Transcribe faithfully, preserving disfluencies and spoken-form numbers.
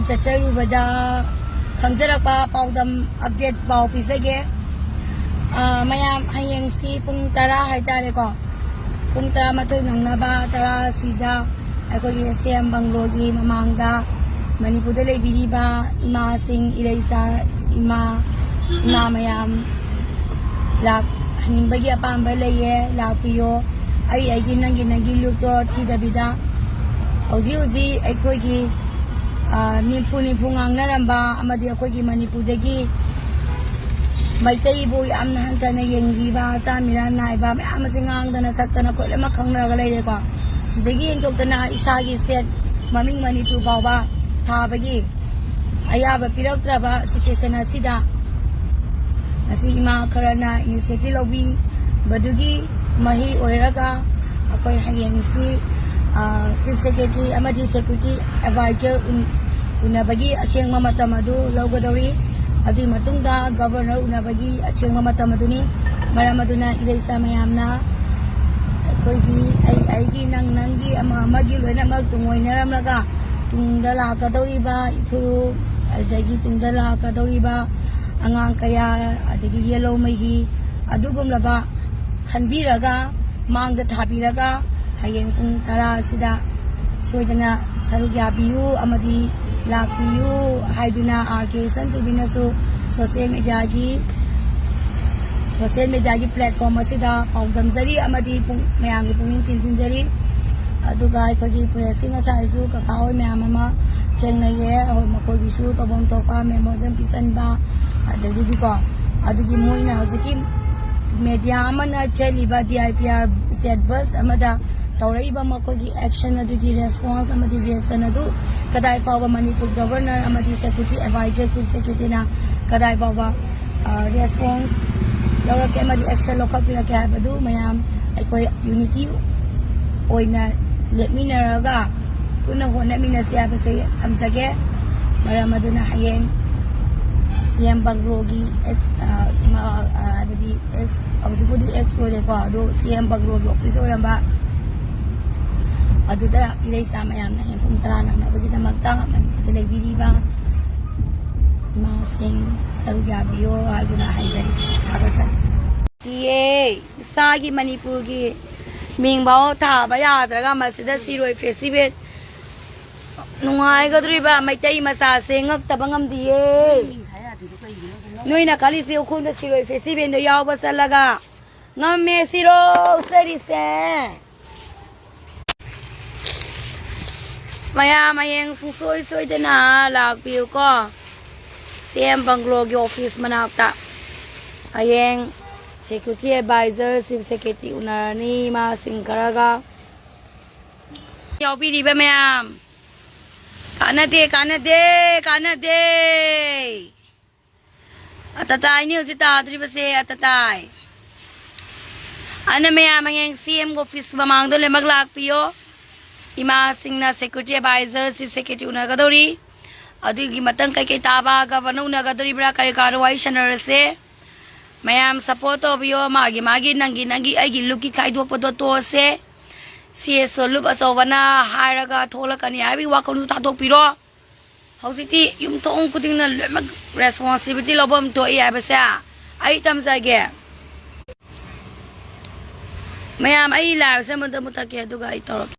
ꯆꯠꯆꯔꯨꯕꯗ ꯈꯪꯖꯔꯛꯄ ꯄꯥꯎꯗꯝ update ꯄꯥꯎ ꯄꯤꯖꯒꯦ꯫ ꯑ, ꯃꯌꯥꯝ, ꯍꯌꯦꯡꯁꯤ ꯄꯨꯡ ꯇꯔꯥ ꯍꯥꯏꯇꯥꯔꯦꯀꯣ, ꯄꯨꯡ ꯇꯔꯥꯃꯥꯊꯣꯏ ꯅꯪꯅꯕ ꯇꯔꯥ ꯑꯁꯤꯗ ꯑꯩꯈꯣꯏꯒꯤ ꯁꯤ ꯑꯦꯝ ꯕꯪꯒ꯭ꯂꯣꯒꯤ ꯃꯃꯥꯡꯗ ꯃꯅꯤꯄꯨꯔꯗ ꯂꯩꯕꯤꯔꯤꯕ ꯏꯃꯥꯁꯤꯡ, ꯏꯔꯩꯆꯥ ꯏꯃꯥ, ꯏꯃꯥ ꯃꯌꯥꯝ ꯂꯥꯛꯍꯟꯅꯤꯡꯕꯒꯤ ꯑꯄꯥꯝꯕ ꯂꯩꯌꯦ, ꯂꯥꯛꯄꯤꯌꯣ꯫ ꯑꯩ ꯑꯩꯒꯤ, ꯅꯪꯒꯤ ꯅꯪꯒꯤ ꯂꯨꯛꯇꯣ ꯊꯤꯗꯕꯤꯗ ꯍꯧꯖꯤꯛ ꯍꯧꯖꯤꯛ ꯑꯩꯈꯣꯏꯒꯤ, ꯑ, ꯅꯤꯝꯐꯨ ꯅꯤꯝꯐꯨ ꯉꯥꯡꯅꯔꯝꯕ ꯑꯃꯗꯤ ꯑꯩꯈꯣꯏꯒꯤ ꯃꯅꯤꯄꯨꯔꯗꯒꯤ ꯃꯩꯇꯩꯕꯨ ꯌꯥꯝꯅ ꯍꯟꯊꯅ ꯌꯦꯡꯕꯤꯕ, ꯑꯆꯥ ꯃꯤꯔꯥꯟ ꯅꯥꯏꯕ ꯃꯌꯥꯝ ꯑꯁꯤ ꯉꯥꯡꯗꯅ ꯁꯛꯇꯅ ꯑꯩꯈꯣꯏ ꯂꯣꯏꯅꯃꯛ ꯈꯪꯅꯔꯒ ꯂꯩꯔꯦꯀꯣ꯫ ꯁꯤꯗꯒꯤ ꯍꯦꯟꯗꯣꯛꯇꯅ ꯏꯁꯥꯒꯤ ꯁ꯭ꯇꯦꯠ ꯃꯃꯤꯡ ꯃꯅꯤꯄꯨꯔ ꯐꯥꯎꯕ ꯊꯥꯕꯒꯤ ꯑꯌꯥꯕ ꯄꯤꯔꯛꯇ꯭ꯔꯕ ꯁꯤꯆꯨꯋꯦꯁꯟ ꯑꯁꯤꯗ ꯉꯁꯤ ꯏꯃꯥ ꯈꯔꯅ ꯏꯅꯤꯁꯤꯌꯦꯇꯤꯚ ꯂꯧꯕꯤꯕꯗꯨꯒꯤ ꯃꯍꯩ ꯑꯣꯏꯔꯒ ꯑꯩꯈꯣꯏ ꯍꯌꯦꯡꯁꯤ, ꯑ, ꯆꯤꯐ ꯁꯦꯀ꯭ꯔꯦꯇꯔꯤ ꯑꯃꯗꯤ ꯁꯦꯀ꯭ꯌꯨꯔꯤꯇꯤ ꯑꯦꯗꯚꯥꯏꯖꯔ ꯎꯟ-, ꯎꯅꯕꯒꯤ ꯑꯁꯦꯡꯕ ꯃꯇꯝ ꯑꯗꯨ ꯂꯧꯒꯗꯧꯔꯤ꯫ ꯑꯗꯨꯒꯤ ꯃꯇꯨꯡꯗ ꯒꯕꯔꯅꯔ ꯎꯅꯕꯒꯤ ꯑꯁꯦꯡꯕ ꯃꯇꯝ ꯑꯗꯨꯅꯤ꯫ ꯃꯔꯝ ꯑꯗꯨꯅ ꯏꯔꯩꯆꯥ ꯃꯌꯥꯝꯅ ꯑꯩꯈꯣꯏꯒꯤ, ꯑꯩ ꯑꯩꯒꯤ, ꯅꯪ ꯅꯪꯒꯤ, ꯑꯃ ꯑꯃꯒꯤ ꯂꯣꯏꯅꯃꯛ ꯇꯨꯡꯑꯣꯏꯅꯔꯝꯂꯒ ꯇꯨꯡꯗ ꯂꯥꯛꯀꯗꯧꯔꯤꯕ ꯏꯐꯨꯔꯨꯞ, ꯑꯗꯒꯤ ꯇꯨꯡꯗ ꯂꯥꯛꯀꯗꯧꯔꯤꯕ ꯑꯉꯥꯡ ꯀꯌꯥ, ꯑꯗꯒꯤ ꯌꯦꯜꯍꯧꯃꯩꯒꯤ ꯑꯗꯨꯒꯨꯝꯂꯕ ꯈꯟꯕꯤꯔꯒ ꯃꯥꯡꯗ ꯊꯥꯕꯤꯔꯒ ꯍꯌꯦꯡ ꯄꯨꯡ ꯇꯔꯥ ꯑꯁꯤꯗ ꯁꯣꯏꯗꯅ ꯁꯔꯨꯛ ꯌꯥꯕꯤꯌꯨ ꯑꯃꯗꯤ ꯂꯥꯛꯄꯤꯌꯨ ꯍꯥꯏꯗꯨꯅ ꯑꯥꯔ ꯀꯦ ꯏꯆꯟ ꯇꯨꯕꯤꯅꯁꯨ ꯁꯣꯁꯤꯌꯦꯜ ꯃꯦꯗꯤꯌꯥꯒꯤ, ꯁꯣꯁꯤꯌꯦꯜ ꯃꯦꯗꯤꯌꯥꯒꯤ ꯄ꯭ꯂꯦꯠꯐꯣꯝ ꯑꯁꯤꯗ ꯄꯥꯎꯗꯝꯖꯔꯤ ꯑꯃꯗꯤ ꯄꯨꯡ-, ꯃꯌꯥꯝꯒꯤ ꯄꯨꯛꯅꯤꯡ ꯆꯤꯡꯁꯤꯟꯖꯔꯤ꯫ ꯑꯗꯨꯒ ꯑꯩꯈꯣꯏꯒꯤ ꯄ꯭ꯔꯦꯁꯀꯤ ꯉꯁꯥꯏꯁꯨ ꯀꯀꯥ ꯍꯣꯏ ꯃꯌꯥꯝ ꯑꯃ ꯊꯦꯡꯅꯩꯌꯦ, ꯍꯣꯏ, ꯃꯈꯣꯏꯒꯤꯁꯨ ꯇꯧꯐꯝ ꯊꯣꯛꯄ ꯃꯦꯃꯣꯔꯦꯟꯗꯝ ꯄꯤꯁꯟꯕ, ꯑꯗꯒꯤꯗꯤꯀꯣ, ꯑꯗꯨꯒꯤ ꯃꯣꯏꯅ ꯍꯧꯖꯤꯛꯀꯤ ꯃꯦꯗꯤꯌꯥ ꯑꯃꯅ ꯆꯦꯜꯂꯤꯕ D I P R Z bus ꯑꯃꯗ ꯇꯧꯔꯛꯏꯕ ꯃꯈꯣꯏꯒꯤ ꯑꯦꯛꯁꯟ ꯑꯗꯨꯒꯤ ꯔꯦꯁꯄꯣꯟꯁ ꯑꯃꯗꯤ ꯔꯤꯌꯦꯛꯁꯟ ꯑꯗꯨ ꯀꯗꯥꯏ ꯐꯥꯎꯕ ꯃꯅꯤꯄꯨꯔ ꯒꯕꯔꯅꯔ ꯑꯃꯗꯤ ꯁꯦꯀ꯭ꯌꯨꯔꯤꯇꯤ ꯑꯦꯗꯚꯥꯏꯖꯔ, ꯆꯤꯐ ꯁꯦꯀ꯭ꯌꯨꯔꯤꯇꯤꯅ ꯀꯗꯥꯏ ꯐꯥꯎꯕ, ꯑ, ꯔꯦꯁꯄꯣꯟꯁ ꯂꯧꯔꯛꯀꯦ ꯑꯃꯗꯤ ꯑꯦꯛꯁꯟ ꯂꯧꯈꯠꯄꯤꯔꯛꯀꯦ ꯍꯥꯏꯕꯗꯨ ꯃꯌꯥꯝ ꯑꯩꯈꯣꯏ ꯌꯨꯅꯤꯇꯤ ꯑꯣꯏꯅ ꯂꯦꯞꯃꯤꯟꯅꯔꯒ ꯄꯨꯟꯅ ꯍꯣꯠꯅꯃꯤꯟꯅꯁꯤ ꯍꯥꯏꯕꯁꯦ ꯊꯝꯖꯒꯦ꯫ ꯃꯔꯝ ꯑꯗꯨꯅ ꯍꯌꯦꯡ ꯁꯤ ꯑꯦꯝ ꯕꯪꯒ꯭ꯂꯣꯒꯤ ꯑꯦꯛꯁ-, ꯑ, ꯃ-, ꯑ, ꯍꯥꯏꯕꯗꯤ ꯑꯦꯛꯁ, ꯍꯧꯖꯤꯛꯄꯨꯗꯤ ꯑꯦꯛꯁ ꯑꯣꯏꯔꯦꯀꯣ, ꯑꯗꯣ ꯁꯤ ꯑꯦꯝ ꯕꯪꯒ꯭ꯂꯣꯒꯤ ꯑꯣꯐꯤꯁ ꯑꯣꯏꯔꯝꯕ ꯑꯗꯨꯗ ꯏꯔꯩꯆꯥ ꯃꯌꯥꯝꯅ ꯍꯌꯦꯡ ꯄꯨꯡ ꯇꯔꯥ ꯅꯪꯅꯕꯒꯤꯗꯃꯛꯇ ꯃꯅꯤꯄꯨꯔꯗ ꯂꯩꯕꯤꯔꯤꯕ ꯏꯃꯥꯁꯤꯡ ꯁꯔꯨꯛ ꯌꯥꯕꯤꯌꯣ ꯍꯥꯏꯗꯨꯅ ꯍꯥꯏꯖꯔꯤ꯫ ꯊꯥꯒꯠꯆꯔꯤ꯫ ꯏꯌꯦ, ꯏꯁꯥꯒꯤ ꯃꯅꯤꯄꯨꯔꯒꯤ ꯃꯤꯡꯐꯥꯎ ꯊꯥꯕ ꯌꯥꯗ꯭ꯔꯒ ꯃꯁꯤꯗ ꯁꯤꯔꯣꯏ ꯐꯦꯁꯇꯤꯚꯦꯜ ꯅꯨꯡꯉꯥꯏꯒꯗꯧꯔꯤꯕ ꯃꯩꯇꯩ ꯃꯆꯥꯁꯦ ꯉꯛꯇꯕ ꯉꯝꯗꯤꯌꯦ꯫ ꯅꯣꯏꯅ ꯈꯜꯂꯤꯁꯦ ꯎꯈ꯭ꯔꯨꯜꯗ ꯁꯤꯔꯣꯏ ꯐꯦꯁꯇꯤꯚꯦꯜꯗ ꯌꯥꯎꯕ ꯆꯠꯂꯒ ꯉꯝꯃꯦ ꯁꯤꯔꯣ ꯆꯠꯂꯤꯁꯦ꯫ ꯃꯌꯥꯝ ꯍꯌꯦꯡ ꯁꯨꯡꯁꯣꯏ ꯁꯣꯏꯗꯅ ꯂꯥꯛꯄꯤꯌꯨꯀꯣ, ꯁꯤ ꯑꯦꯝ ꯕꯪꯒ꯭ꯂꯣꯒꯤ ꯑꯣꯐꯤꯁ ꯃꯅꯥꯛꯇ꯫ ꯍꯌꯦꯡ ꯁꯦꯀ꯭ꯌꯨꯔꯤꯇꯤ ꯑꯦꯗꯚꯥꯏꯖꯔ, ꯆꯤꯐ ꯁꯦꯀ꯭ꯔꯦꯇꯔꯤ ꯎꯅꯔꯅꯤ, ꯏꯃꯥꯁꯤꯡ ꯈꯔꯒ꯫ ꯌꯥꯎꯕꯤꯔꯤꯕ ꯃꯌꯥꯝ, ꯀꯥꯟꯅꯗꯦ, ꯀꯥꯟꯅꯗꯦ, ꯀꯥꯟꯅꯗꯦ꯫ ꯑꯇꯇꯥꯏꯅꯤ ꯍꯧꯖꯤꯛ ꯇꯥꯗ꯭ꯔꯤꯕꯁꯦ, ꯑꯇꯇꯥꯏ꯫ ꯑꯗꯨꯅ ꯃꯌꯥꯝ ꯍꯌꯦꯡ ꯁꯤ ꯑꯦꯝ ꯑꯣꯐꯤꯁ ꯃꯃꯥꯡꯗ ꯂꯣꯏꯅꯃꯛ ꯂꯥꯛꯄꯤꯌꯣ꯫ ꯏꯃꯥꯁꯤꯡꯅ ꯁꯦꯀ꯭ꯌꯨꯔꯤꯇꯤ ꯑꯦꯗꯚꯥꯏꯖꯔ, ꯆꯤꯐ ꯁꯦꯀ꯭ꯔꯦꯇꯔꯤ ꯎꯅꯒꯗꯧꯔꯤ꯫ ꯑꯗꯨꯒꯤ ꯃꯇꯪ ꯀꯩꯀꯩ ꯇꯥꯕ, ꯒꯚꯔꯅꯔ ꯎꯅꯒꯗꯧꯔꯤꯕ꯭ꯔꯥ, ꯀꯔꯤ ꯀꯔꯥꯗꯣ ꯋꯥꯔꯤ ꯁꯥꯟꯅꯔꯁꯦ꯫ ꯃꯌꯥꯝ ꯁꯞꯄꯣꯔꯠ ꯇꯧꯕꯤꯌꯣ꯫ ꯃꯥꯒꯤ ꯃꯥꯒꯤ, ꯅꯪꯒꯤ ꯅꯪꯒꯤ, ꯑꯩꯒꯤ ꯂꯨꯞꯀꯤ ꯈꯥꯏꯗꯣꯛꯄꯗꯣ ꯇꯣꯛꯑꯁꯦ꯫ ꯁꯤ ꯑꯦꯁ ꯑꯣ ꯂꯨꯞ ꯑꯆꯧꯕꯅ ꯍꯥꯏꯔꯒ ꯊꯣꯛꯂꯛꯀꯅꯤ ꯍꯥꯏꯕꯒꯤ ꯋꯥꯈꯜꯗꯨ ꯊꯥꯗꯣꯛꯄꯤꯔꯣ꯫ ꯍꯧꯖꯤꯛꯇꯤ ꯌꯨꯝꯊꯣꯡ ꯈꯨꯗꯤꯡꯅ ꯂꯣꯏꯅꯃꯛ ꯔꯦꯁꯄꯣꯟꯁꯤꯕꯤꯂꯤꯇꯤ ꯂꯧꯐꯝ ꯊꯣꯛꯏ ꯍꯥꯏꯕꯁꯦ ꯑꯩ ꯇꯝꯖꯒꯦ꯫ ꯃꯌꯥꯝ, ꯑꯩ ꯂꯥꯏꯚꯁꯦ ꯑꯃꯨꯛꯇ ꯃꯨꯊꯠꯀꯦ, ꯑꯗꯨꯒ ꯑꯩ ꯇꯧꯔꯛꯀꯦ꯫